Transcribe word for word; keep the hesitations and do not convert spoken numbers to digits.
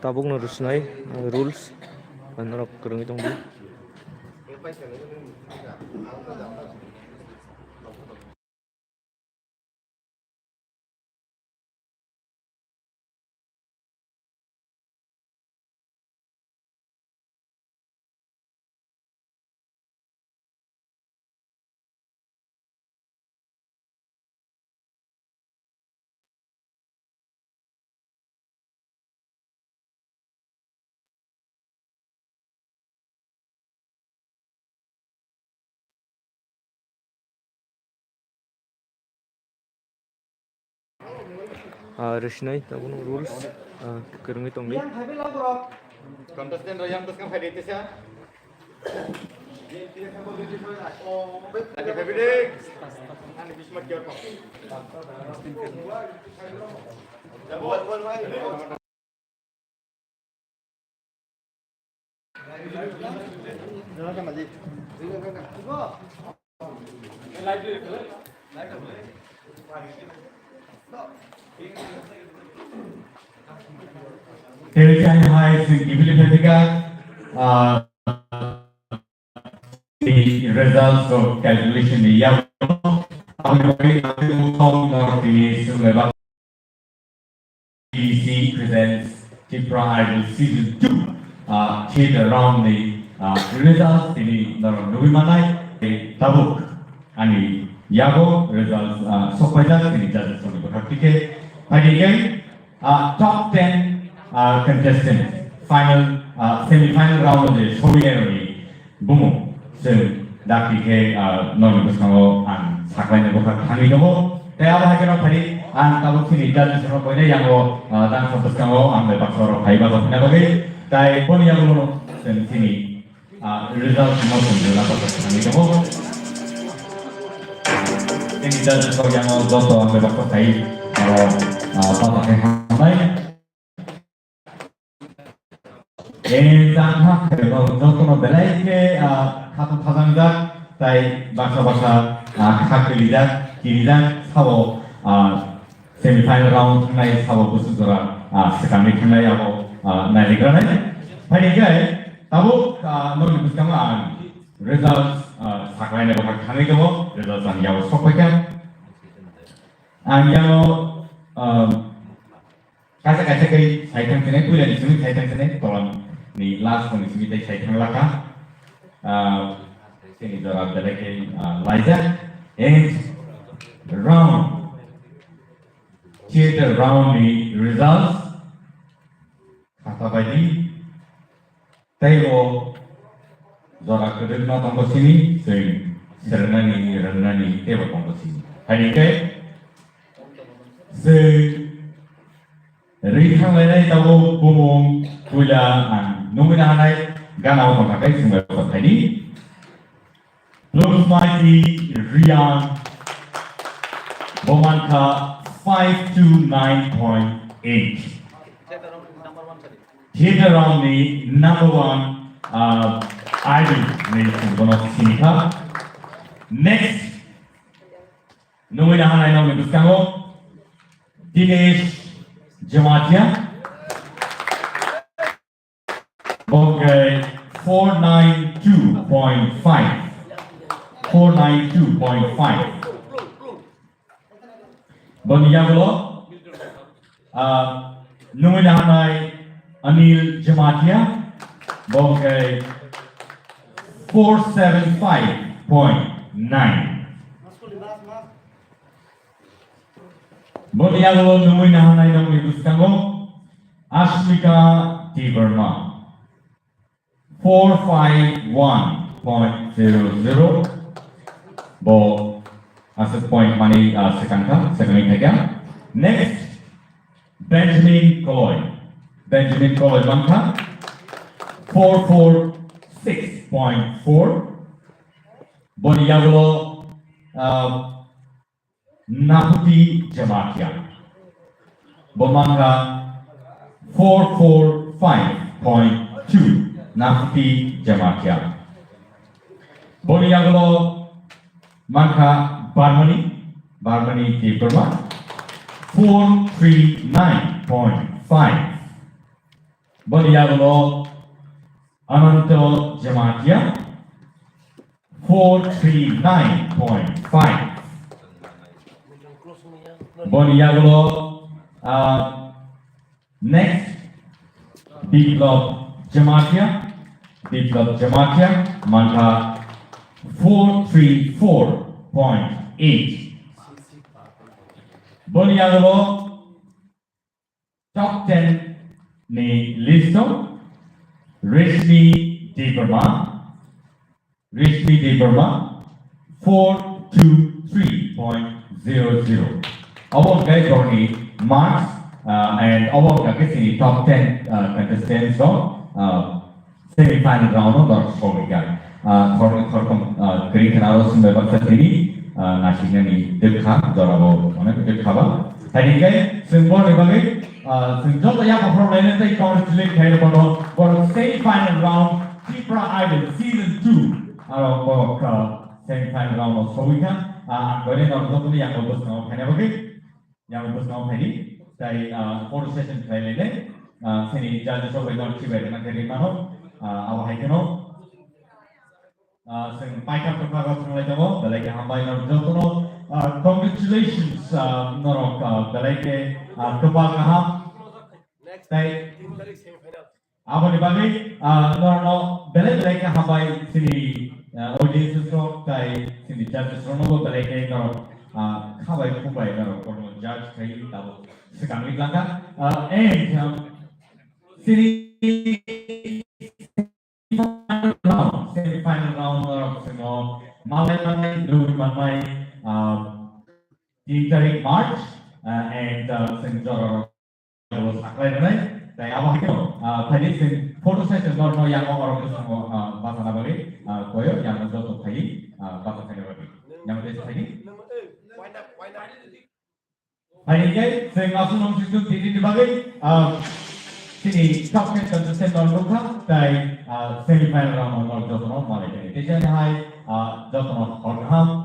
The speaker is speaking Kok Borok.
Tabukno rwsnai rules norok kwrwngwi tongdi. Ah, rwsnai tabukno rules, ah, kwrwngwi tongdi. Contestant rok yang bwskang phai di tisa. Ani bisma kiyor kok. Tei chini hai chwng kiphilwi phaikha, ah, results of calculation ni yago. Aboni bagwi ang tini norok tini swnglaibak. T D C presents Tipra Idol Season two, ah, theater round ni, ah, results tini norok nugwi manai. Tei tabuk ani yago results, ah, sokpaijak tini judges rokni bwkhak tike. Phaidi khe, ah, top ten, ah, contestant final, ah, semi final round o je sogwi nairokni bumung chwng dakti khe, ah, nokni bwskango ang saklaina bwkha thangwi tongo. Tei abo hai kheno phai ang tabuk chini judges rok koinai yango, ah, tangsa bwskango ang bai baksa rok phai bachaphaina bagwi. Tai boni yagulo chwng chini, ah, result no chwng rwna bwkha thangwi tongo. Chini judges rok yango joto ang bai baksa phai aro, ah, bachaphaina hamnai. Eh, jang ha, jotono belai khe, ah, khatung khajangjak, tai baksa baksa, ah, kha kilijak, kirijak, sabo, ah, semi final round thangnai, sabo bwswk jora, ah, swkangwi thangnai, abo, ah, nairikranai. Phaidi khe, tabuk, ah, nokni bwskango ang results, ah, saklaina bwkha thangwi tongo, results ang yago sok phaikha. Ang yago, ah, Kaisa kaisa khe sai thang sini, puila ni simi sai thang sini, tola ni last ni simi tei sai thang laka. Ah, sini jora belai khe, ah, laijak. And round, theater round ni results. Khata bai di. Tei o jora kwrwngma tongo sini, chwng swrwngnani, rwngnani teibo tongo sini. Hai hwnkhe chwng rwi thanglainai tabuk bumung puila ang nugwi nahanai, Gana o tongkha khe chwng bai bwsajak phaidi. Looks mighty Rian. Bo mankha five two nine point eight. Theater round ni number one, uh, idol ni bono sinikha. Next, nungwi nahanai nokni bwskango Dinesh Jamatia. Bo khe four nine two point five. Four nine two point five. Boni yagulo, ah, nungwi nahanai Anil Jamatia. Bo khe four seven five point nine. Boni yagulo nungwi nahanai nokni bwskango Ashmika Debbarma. Four five one point zero zero. Bo aswk point mani, ah, swkang kha, swkangwi thai kha. Next, Benjamin Koloi. Benjamin Koloi mankha four four six point four. Boni yagulo, ah, Naputi Jamatia. Bo mankha four four five point two. Naputi Jamatia. Boni yagulo mankha Barmani, Barmani Debbarma, four three nine point five. Boni yagulo Ananto Jamatia, four three nine point five. Boni yagulo, ah, next, Biplab Jamatia, Biplab Jamatia, mankha four three four point eight. Boni yagulo top ten ni list o Rishmi Debbarma, Rishmi Debbarma, four two three point zero zero. Obo hwnkhe borokni marks, uh, and obo hwnkhe chini top ten, uh, contestants rok, uh, semi final round o norok sogwi kha. Ah, khoroknwi khorokthom, ah, kwrwi kheno aro chwng bai baksa tini, ah, nasiknani twk kha, jorabo onek twk kha ba. Hai hwnkhe chwng borokni bagwi, ah, chwng joto yaphang phano nainai tei congratulate khai rw phano borok semi final round Tipra Idol season two aro borok, ah, semi final round o sogwi kha. Ah, ang belai norok jotoni yakung bwskango phaina bagwi. Yang bwskango phaidi, tai, ah, photo session khlai lainai, ah, chini judges rok bai norok chibai rwna khe rimano, ah, abo hai kheno, ah, chwng paithak kwpha rok thang lai tongo, belai khe hambai norok jotono, ah, congratulations, ah, norok, ah, belai khe, ah, kwpal kaham. Tai Aboni bagwi, ah, norokno belai belai khe hambai chini, ah, audiences rok tai chini judges rokno bo belai khe norok, ah, khabai khumbai norok bono judge khai tabuk swkangwi langkha. Ah, and, um, chini semi final round norok chwngno malai manai, nugwi manai, ah, tin tarik March, ah, and, ah, chwng jorarok Abo saklai rwnai, tai abo hai khe, ah, phaidi chwng photo session norokno yang o orok bwskango, ah, bachana bagwi, ah, koyo yang joto phai, ah, bacha khaina bagwi. Yang tei phaidi. Phaidi khe chwng aswk nung sijwk tini ni bagwi, ah, chini top ten contestant norok nukha, tai, ah, semi final round o norok jotono malai khe. Tei jani hai, ah, jotono hor kaham,